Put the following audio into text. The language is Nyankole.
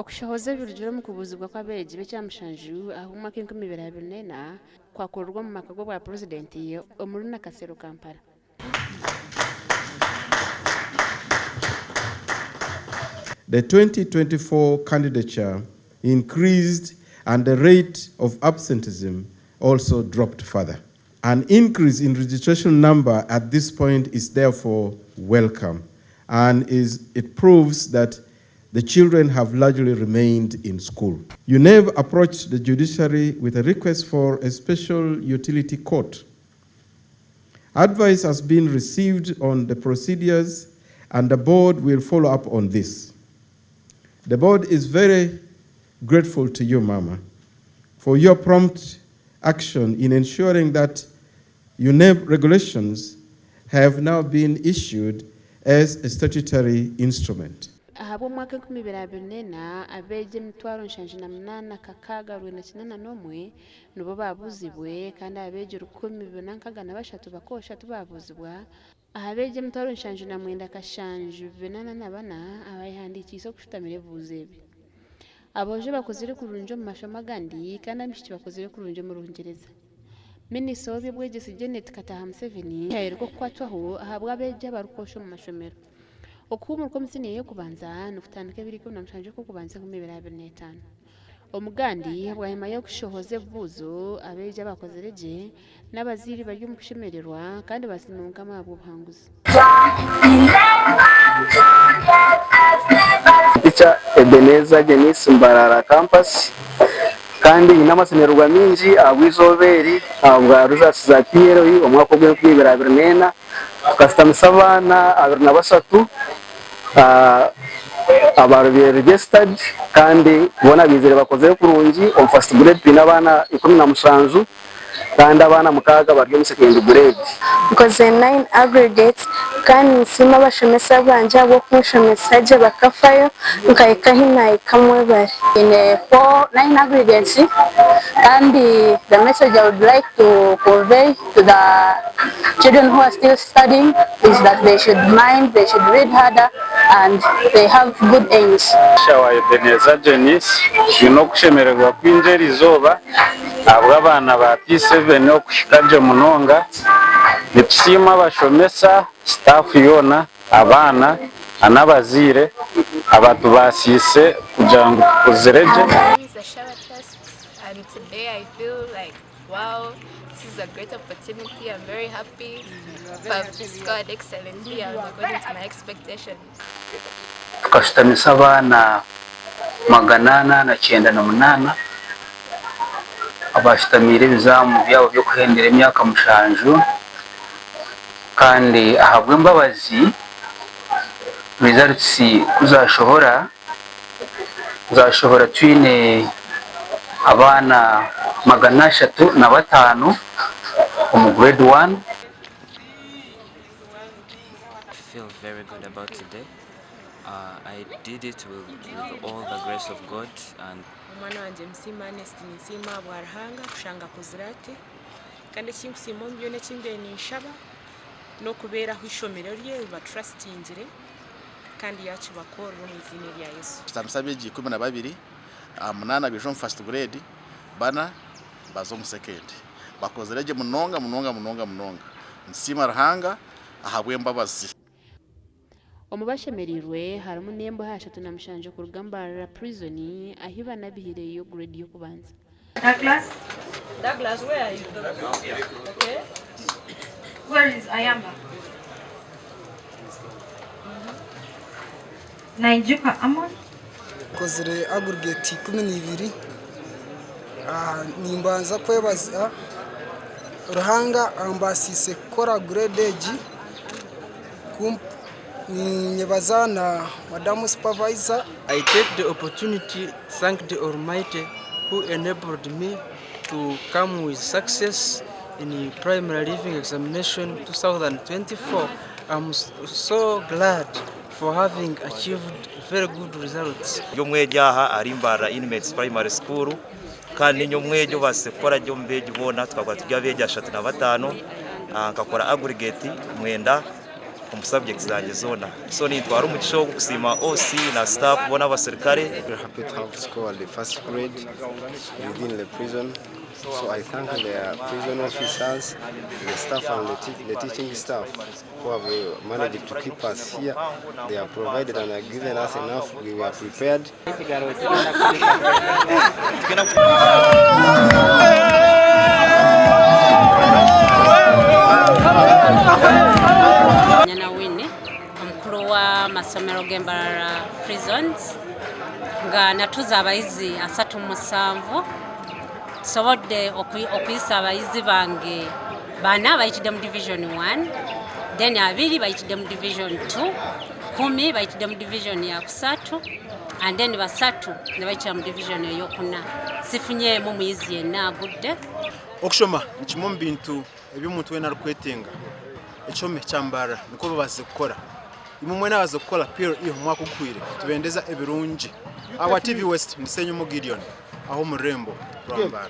Okushohoza ebirugire omu kubuuzibwa kw'abeegi b'ekyamushanju ahabw'omwaka 2024 kwakorerwa omu maka g'obwa Purezidenti omuri Nakasero, Kampala. The 2024 candidature increased and the rate of absenteeism also dropped further. An increase in registration number at this point is therefore welcome and is, it proves that the children have largely remained in school. UNEB approached the judiciary with a request for a special utility court. Advice has been received on the procedures and the board will follow up on this. The board is very grateful to you, Mama, for your prompt action in ensuring that UNEB regulations have now been issued as a statutory instrument. Ahabw'omwaka 2024, abeegi 78,691 nibo baabuuzibwe kandi abeegi 1,063 bakoosha tibaabuuzibwa. Aha beegi 79,744 abayehandiikiise okushutamira ebibuuzo ebi. Aboojo bakozire kurungi omu mashomo agandi kandi abaishiki bakozire kurungi omu Rungyereza. Minisita w'eby'obwegyese Janet Kataaha Museveni yayoreka okukwatwaho ahabw'abeegi abarikwoosha omu mashomero. Okuhuumurwa omu siniya y'okubanza nikutandika ebiro 17 Okw'okubanza 2025. Omugandi bwanyima y'okushohoza ebibuuzo, abeegi abakozire gye n'abazaire bari omu kushemererwa kandi basiima Mukama ahabw'obuhanguzi. Teacher Ebenezer Jenice Mbarara Campus kandi nyine amasemererwa mingi ahabw'eizooba eri ahabwa results za PLE omwaka ogw'enkumi ibiri abiri n'ena tukasitamisa abaana 23 ababaire registered kandi boona baizire bakozire kurungi omu first grade twine abaana 17 kandi abaana 6 bari omu second grade. Nkoze nine aggregates kandi ninsiima abashomesa bangye ahabw'okunshomesa gye bakafayo nkahika ahi naahika mwebare. Nyine four nine aggregates kandi the message I would like to convey to the children who are still studying is that they should mind, they should read harder and they have good aims. Teacher wa Ebenezer Jenice, Twine okushemererwa kwingi erizooba ahabw'abaana ba P7 okuhika gye munonga. Nitusiima abashomesa, staff yoona, abaana n'abazaire abatubaasiise kugira ngu tukuzire gye. My name is Ashaba Trust and today I feel like wow, this is a great opportunity. I'm very happy. I've scored excellently and according to my expectations. Tukashutamisa abaana 498 abaashutamiire ebizaamu byabo by'okuhendera emyaka mushanju kandi ahabw'embabazi results ku zaashohora, zaashohora twine abaana 305 omu grade one. Feel very good about today. I did it with, with all the grace of God and Omwana wangye Musiima Ernest ninsiima ahabwa Ruhanga kushanga akuzire ati kandi ekinkusiima omu byona eki mbaire ninshaba n'okubeeraho eishomero rye ribaturasitingire kandi yaakibakorera omu iziina erya Yesu. Tutandise abeegi 12, munaana baija omu first grade, bana baza omu second. Bakozire gye munonga munonga munonga munonga. Nitusiima Ruhanga ahabw'embabazi. Omu bashemereirwe harimu n'embwa 37 kuruga Mbarara Prison ahi banabihireyo grade y'okubanza. Douglas? Douglas, where are you? Okay. Where is Ayamba? Naijuka Amon? Nkozire aggregate 12. Nimbanza kwebaza Ruhanga ambaasiise kukora grade egi. Ninyebaza na madamu supervisor. I take the opportunity to thank the Almighty who enabled me to come with success in primary leaving examination 2024. I'm so glad for having achieved very good results. Ndi omwegi aha ahari Mbarara Inmates Primary School kandi ninye omwegi obaasize kukora gye omu beegi boona. Tukakora turi abeegi 35, nkakora aggregate mwenda. Omu subjects zangye zoona. So nintwara omugisha ogu kusiima OC na staff boona abaserukare. Very happy to have scored the first grade within the prison. So I thank the prison officers, the staff and the, te the teaching staff who have managed to keep us here. They have provided and have given us enough. We were prepared. Nyana Winnie omukulu w'amasomero g'Embarara Prisons nga natuza abayizi 37. Tusobodde okuyisa abayizi bange bana bayitidde mu division 1, then abiri bayitidde mu division 2, 10 bayitidde mu division yakusatu, and then basatu ne bayitira mu division eyokuna. Sifunyeemu muyizi yenna agudde. Okushoma ni kimwe omu bintu ebi omuntu weena arikwetenga. Ekihome kya Mbarara nikwo babaasize kukora. Imwe mwena ababaasize kukora PLE omu mwaka oguhweire nitubendeza ebirungi. Ahabwa TV West, ndi Ssenyomo Gideon aha omu rurembo rwa Mbarara.